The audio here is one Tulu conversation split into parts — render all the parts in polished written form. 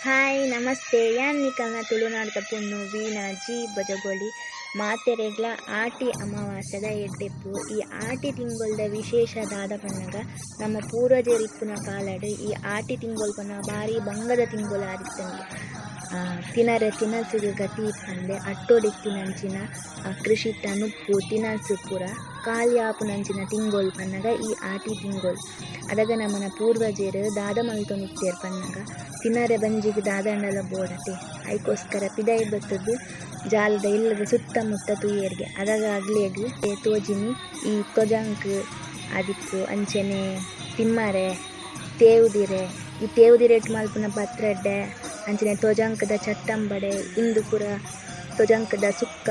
ಹಾಯ್ ನಮಸ್ತೆ ಯಾನ್ ನಿಕಲ್ನ ತುಳುನಾಡ್ದ ಪೊಣ್ಣು ವೀಣಾ ಜಿ ಬಜಗೋಳಿ. ಮಾತೆರೆಗ್ಲ ಆಟಿ ಅಮಾವಾಸ್ಯೆದ ಎಡ್ಡೆಪ್ಪು. ಈ ಆಟಿ ತಿಂಗೊಲ್ದ ವಿಶೇಷ ದಾದ ಪನ್ನಗ ನಮ್ಮ ಪೂರ್ವಜೆರ್ ಇಪ್ಪುನ ಕಾಲಡ್ ಈ ಆಟಿ ತಿಂಗೊಲ್ ಪನ್ನ ಬಾರಿ ಬಂಗದ ತಿಂಗೊಲ್ ಆದಿತ್ತುಂಡು. ತಿನರೆ ತಿನಸುಗು ಗತಿ ಇಪ್ಪಂದೆ ಅಟ್ಟೊಡಿತ್ತಿನಂಚಿನ ಕೃಷಿತ ನುಪ್ಪು ತಿನಸು ಪೂರ ಖಾಲಿ ಆಪುನಂಚಿನ ತಿಂಗೊಲ್ ಪನ್ನಗ ಈ ಆಟಿ ತಿಂಗೊಲ್. ಅದಗ ನಮನ ಪೂರ್ವಜೆರ್ ದಾದ ಮಲ್ತೊಂದಿತ್ತೆರ್ ಪನ್ನಗ ತಿನರೆ ಬಂಜಿಗ್ ದಾದಾಂಡಲ ಬೋಡತೆ ಐಕೋಸ್ಕರ ಪಿದಯಿ ಬತ್ತುದು ಜಾಲದ ಇಲ್ಲದ ಸುತ್ತಮುತ್ತ ತೂಯೆರ್ಗೆ. ಅದಗ ಅಗ್ಲೆಗ್ ತೋಜಿನಿ ಈ ತೊಜಂಕ್ ಆದಿಪ್ಪು ಅಂಚನೆ ತಿಮ್ಮರೆ ತೇವುದಿರೆ ಈ ತೇವುದಿರೆಟ್ ಮಲ್ಪುನ ಪತ್ರಡ್ಡೆ ಅಂಚನೆ ತೊಜಂಕ್ದ ಚಟ್ಟಂಬಡೆ ಇಂದು ಪೂರ ತೊಜಂಕ್ದ ಸುಕ್ಕ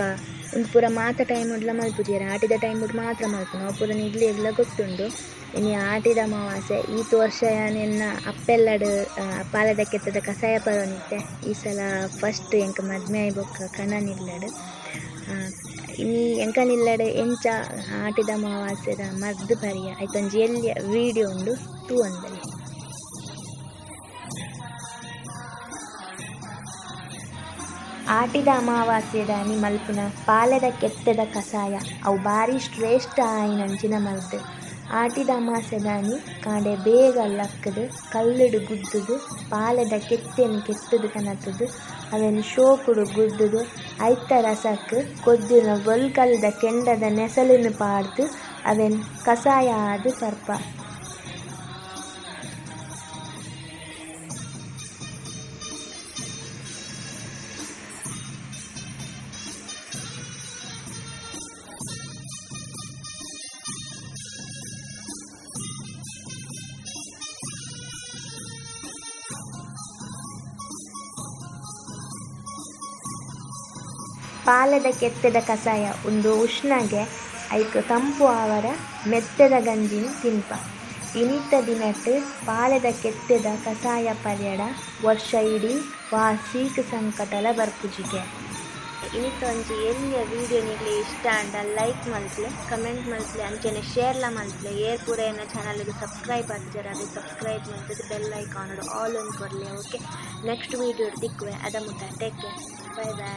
ಉಂದು ಪೂರ ಮಾತ ಟೈಮ್ ಡ್ಲ ಮಲ್ಪುಜೆರ್ ಆಟಿದ ಟೈಮ್ ಡ್ ಮಾತ್ರ ಮಲ್ಪುನು ಅವು ಪೂರ ನಿಕ್ಲೆಗ್ಲ ಗೊತ್ತುಂಡು. ಇನಿ ಆಟಿದ ಅಮಾವಾಸ್ಯೆ ಈತ್ ವರ್ಷ ಯಾನ್ ಎನ್ನ ಅಪ್ಪೆಲ್ಲಡ್ ಪಾಲೆದ ಕೆತ್ತದ ಕಷಾಯ ಪರೊಂದಿತ್ತೆ ಈ ಸಲ ಫಸ್ಟ್ ಎಂಕ್ ಮದ್ಮೆ ಆಯಿ ಬೊಕ್ಕ ಕಣನ್ ಇಲ್ಲಡ್. ಇನಿ ಎಂಕಲ್ನ ಇಲ್ಲಡ್ ಎಂಚ ಆಟಿದ ಅಮಾವಾಸ್ಯೆದ ಮರ್ದ್ ಪರಿಯ ಐತ ಒಂಜಿ ಎಲ್ಯ ವೀಡಿಯೋ ಉಂಡು ತೂವೊಂದು ಬಲೆ. ಆಟಿದ ಅಮಾವಾಸ್ಯೆದಾನಿ ಮಲ್ಪುನ ಪಾಲೆದ ಕೆತ್ತೆದ ಕಷಾಯ ಅವು ಬಾರಿ ಶ್ರೇಷ್ಠ ಆಯಿನಂಚಿನ ಮರ್ದ್. ಆಟಿದ ಅಮಾವಾಸ್ಯೆದಾನಿ ಕಾಂಡೆ ಬೇಗ ಲಕ್ಕುದು ಕಲ್ಲುಡು ಗುದ್ದುದು ಪಾಲೆದ ಕೆತ್ತೆನ್ ಕೆತ್ತುದು ಕನತುದು ಅವೆನ್ ಶೋಕುಡು ಗುದ್ದುದು ಐತ ರಸಕ್ ಕೊದ್ದಿನ ಬೊಲ್ಕಲ್ದ ಕೆಂಡದ ನೆಸಲುನು ಪಾಡ್ದು ಅವೆನ್ ಕಷಾಯ ಆದ್ ಪರ್ಪ. ಪಾಲೆದ ಕೆತ್ತೆದ ಕಷಾಯ ಉಂದು ಉಷ್ಣಗೆ ಐಕ್ ತಂಪು ಆವರ ಮೆತ್ತೆದ ಗಂಜಿನ್ ತಿನ್ಪ. ಇನಿತ ದಿನಟ್ ಪಾಲೆದ ಕೆತ್ತೆದ ಕಷಾಯ ಪರ್ಯಡ ವರ್ಷ ಇಡೀ ವಾ ಸೀಕ್ ಸಂಕಟಲ ಬರ್ಪುಜಿಗೆ. ಇನಿತ ಒಂಜಿ ಎಲ್ಯ ವಿಡಿಯೋ ನಿಕ್ಲೆಗ್ ಇಷ್ಟ ಆಂಡ ಲೈಕ್ ಮಲ್ಪುಲೆ, ಕಮೆಂಟ್ ಮಲ್ಪುಲೆ ಅಂಚನೆ ಶೇರ್ ಲ ಮಲ್ಪುಲೆ. ಏರ್ ಪೂರ ಎನ್ನ ಚಾನಲ್ ಗ್ ಸಬ್ಸ್ಕ್ರೈಬ್ ಆತಿಜರ ಅವೆ ಸಬ್ಸ್ಕ್ರೈಬ್ ಮಲ್ತುದು ಬೆಲ್ ಐಕಾನ್ ಡ್ ಆಲ್ ನ್ ಕೊರ್ಲೆ. ಓಕೆ ನೆಕ್ಸ್ಟ್ ವಿಡಿಯೋ ಡ್ ತಿಕ್ಕುವೆ ಅದ ಮುಟ ಟೇಕ್ ಕೇರ್ ಬೈ ಬೈ.